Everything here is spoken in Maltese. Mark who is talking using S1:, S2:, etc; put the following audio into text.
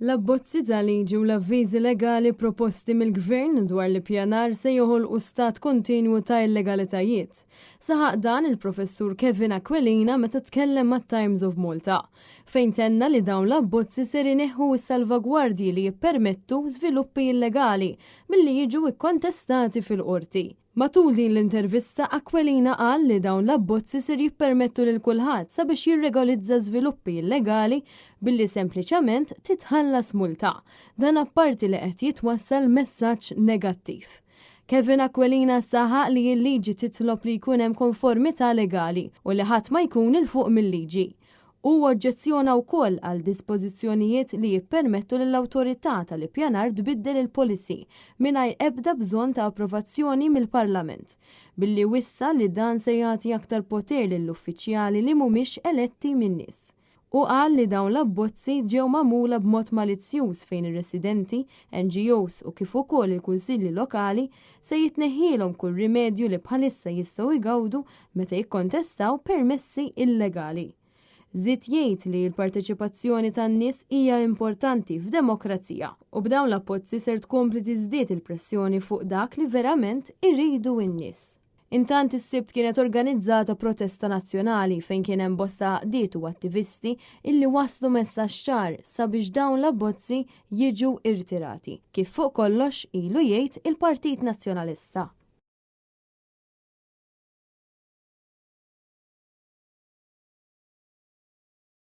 S1: L-abbozzi ta' liġi u l-avviżi legali proposti mill-Gvern dwar l-ippjanar se joħolqu stat kontinwu ta' illegalitajiet. Saħaq dan il-Professur Kevin Aquilina meta tkellem mat-Times of Malta, fejn tenna li dawn l-abbozzi ser ineħħu s-salvagwardji li jippermettu żviluppi illegali milli jiġu kkontestati fil-Qorti. Matul din l-intervista Aquilina qal li dawn l-abbozzi ser jippermettu lil kulħadd sabiex jirregolizza żviluppi illegali billi sempliċement titħallas multa. Dan apparti li qed jitwassal messaġġ negattiv. Kevin Aquilina saħaq li l-liġi titlob li jkun hemm konformità legali u li ħadd ma jkun 'il fuq mil-liġi. Huwa oġġezzjona wkoll għal dispożizzjonijiet li jippermettu lill-Awtorità tal-Ippjanar tbiddel il-policy mingħajr ebda bżonn ta' approvazzjoni mill-Parlament, billi wissa li dan se jagħti aktar poter lill-uffiċjali li mhumiex eletti min-nies. Hu qal li dawn l-abbozzi ġew magħmula b'mod malizzjuż fejn ir-residenti, NGOs u kif ukoll il-kunsilli lokali se jitneħħielhom kull rimedju li bħalissa jistgħu jgawdu meta jikkontestaw permessi illegali. Żied jgħid li l-parteċipazzjoni tan-nies hija importanti f'demokrazija u b'dawn l-appozzi ser tkompli tiżdied il-pressjoni fuq dak li verament iridu n-nies. Intant is-Sibt kienet organizzata protesta nazzjonali fejn kien hemm bosta għaqdiet u attivisti illi wasslu messaġġ ċar sabiex dawn l-abbozzi jiġu irtirati, kif fuq kollox ilu jgħid il-Partit Nazzjonalista.